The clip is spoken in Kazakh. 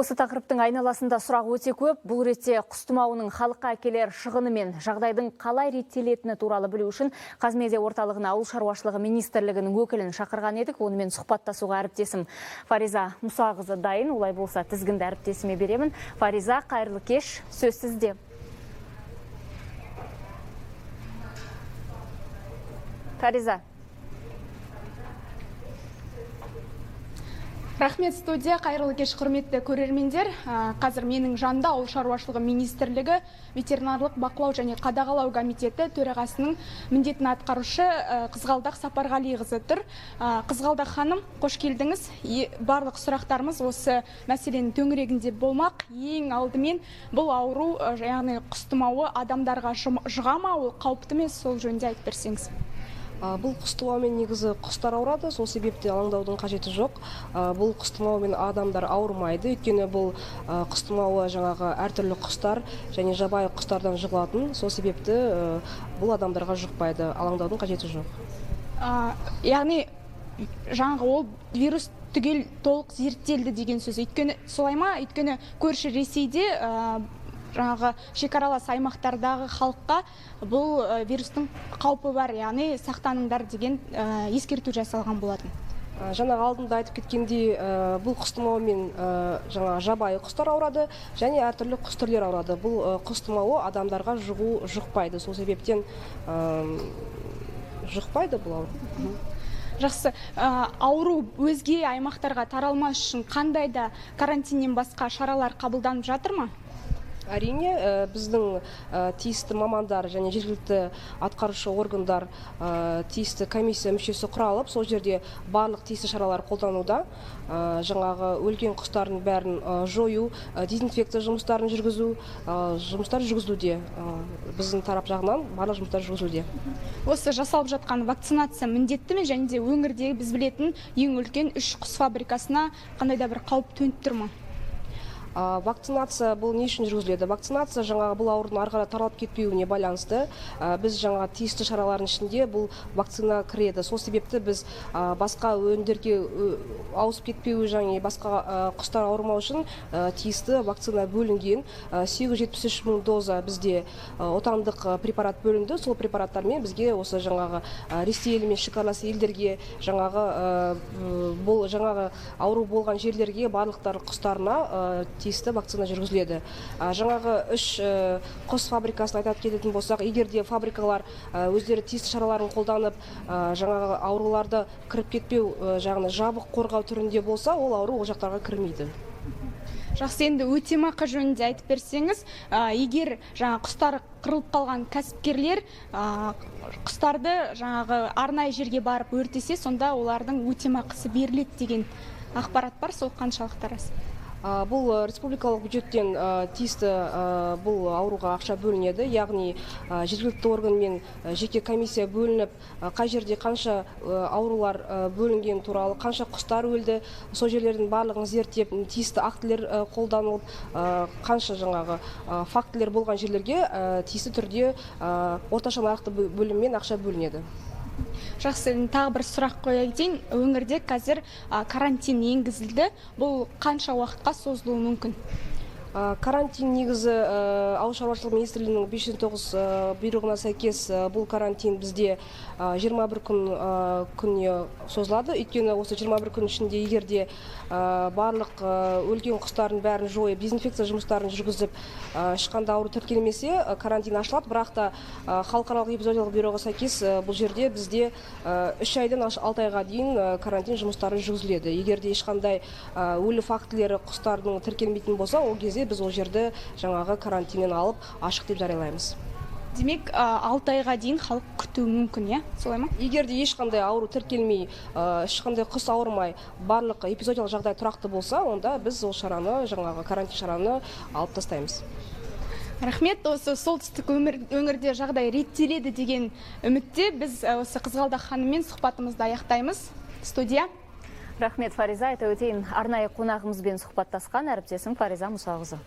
Осы тақырыптың айналасында сұрақ өте көп. Бұл ретте құс тұмауының халыққа әкелер шығыны мен жағдайдың қалай реттелетіні туралы білу үшін Қазмедиа орталығына Ауыл шаруашылығы министрлігінің өкілін шақырған едік. Онымен сұхбаттасуға әріптесім Фариза Мұсақызы дайын. Олай болса, тізгінді әріптесіме беремін. Фариза, қайырлы кеш, сөз сізде. Фариза. Рахмет, студия, қайырлы кеш, құрметті көрермендер. Қазір менің жанымда Ауыл шаруашылығы министрлігі ветеринарлық бақылау және қадағалау комитеті төрағасының міндетін атқарушы Қызғалдақ Сапарғалиқызы тұр. Қызғалдақ ханым, қош келдіңіз. Барлық сұрақтарымыз осы мәселенің төңірегінде болмақ. Ең алдымен бұл ауру, яғни құс тұмауы адамдарға жұға ма, ол қауіпті ме, сол жөнінде айтып берсеңіз. Бұл құс тұмауымен негізі құстар ауырады, сол себепті алаңдаудың қажеті жоқ. Бұл құс тұмауымен адамдар ауырмайды, өйткені бұл құс тұмауы жаңағы әртүрлі құстар және жабайы құстардан жұғылатын, сол себепті бұл адамдарға жұқпайды, алаңдаудың қажеті жоқ. Яғни жаңағы ол вирус түгел толық зерттелді деген сөз, өйткені солай ма? Өйткені көрші Ресейде жаңағы шекаралас аймақтардағы халыққа бұл вирустың қаупі бар, яғни сақтаныңдар деген ескерту жасалған болатын. Жаңағы алдында айтып кеткендей, бұл құс тұмауымен жаңағы жабайы құстар ауырады және әртүрлі құс түрлері ауырады. Бұл құс тұмауы адамдарға жұқпайды, сол себептен жұқпайды бұл ауру. Жақсы, ауру өзге аймақтарға таралмас үшін қандай да карантиннен басқа шаралар қабылданып жатыр ма? Әрине, біздің тиісті мамандар және жергілікті атқарушы органдар, тиісті комиссия мүшесі құралып, сол жерде барлық тиісті шаралар қолдануда. Жаңағы өлген құстардың бәрін жою, дезинфекция жұмыстарын жүргізу, жұмыстар жүргізілуде. Біздің тарап жағынан барлық жұмыстар жүргізілуде. Осы жасалып жатқан вакцинация міндетті ме, және де өңірдегі біз білетін ең үлкен 3 құс фабрикасына қандай да бір қауіп төніп тұр ма? Вакцинация бұл не үшін жүргізіледі? Вакцинация жаңағы бұл аурудың ары қарай таралып кетпеуіне байланысты. Біз жаңа тиісті шаралардың ішінде бұл вакцина кіреді. Сол себепті біз басқа өңірлерге ауысып кетпеуі және басқа құстар ауырмау үшін тиісті вакцина бөлінген. 873 мың доза бізде отандық препарат бөлінді. Сол препараттармен бізге осы жаңағы Ресей елімен шекаралас елдерге, жаңағы бұл жаңағы ауру болған жерлерге барлықтар құстарына тиісті вакцина жүргізіледі. Жаңағы 3 құс фабрикасын айтып кететін болсақ, егер де фабрикалар өздері тиісті шараларын қолданып, жаңағы ауруларды кіріп кетпеу жағына жабық қорғау түрінде болса, ол ауру ол жақтарға кірмейді. Жақсы, енді өтемақы жөнінде айтып берсеңіз, егер жаңа құстар қырылып қалған кәсіпкерлер құстарды жаңағы арнайы жерге барып өртесе, сонда олардың өтемақысы беріледі деген ақпарат бар, сол қаншалықты рас? Бұл республикалық бюджеттен тиісті бұл ауруға ақша бөлінеді, яғни жергілікті орган мен жеке комиссия бөлініп, қай жерде қанша аурулар бөлінген туралы, қанша құстар өлді, сол жерлердің барлығын зерттеп, тиісті актілер қолданылып, қанша жаңағы фактілер болған жерлерге тиісті түрде орташа нарықты бөліммен ақша бөлінеді. Жақсы, тағы бір сұрақ қоя кетейін. Өңірде қазір карантин енгізілді. Бұл қанша уақытқа созылуы мүмкін? Карантин негізі Ауыл шаруашылығы министрлігінің 509 бұйрығына сәйкес бұл карантин бізде 21 күніне созылады. Өйткені осы 21 күн ішінде егер де барлық өлген құстардың бәрін жойып, дезинфекция жұмыстарын жүргізіп, ешқандай ауру тіркелмесе, карантин ашылады. Бірақ та халықаралық эпизоотиялық бюроға сәйкес бұл жерде бізде 3 айдан 6 айға дейін карантин жұмыстары жүргізіледі. Егер де ешқандай өлі фактілері құстардың тіркелмейтін болса, ол кезде біз ол жерді жаңағы карантиннен алып ашық деп жариялаймыз. Демек, 6 айға дейін халық күтуі мүмкін, иә? Солай ма? Егер де ешқандай ауру тіркелмей, ешқандай құс ауырмай, барлық эпизоотиялық жағдай тұрақты болса, онда біз ол шараны, жаңағы карантин шараны алып тастаймыз. Рахмет, осы солтүстік өңірде жағдай реттеледі деген үмітте біз осы Қызғалдақ ханыммен сұхбатымызды аяқтаймыз. Студия. Рахмет, Фариза. Айта өтейін, арнайы қонағымызбен сұхбаттасқан әріптесім Фариза Мұсақызы.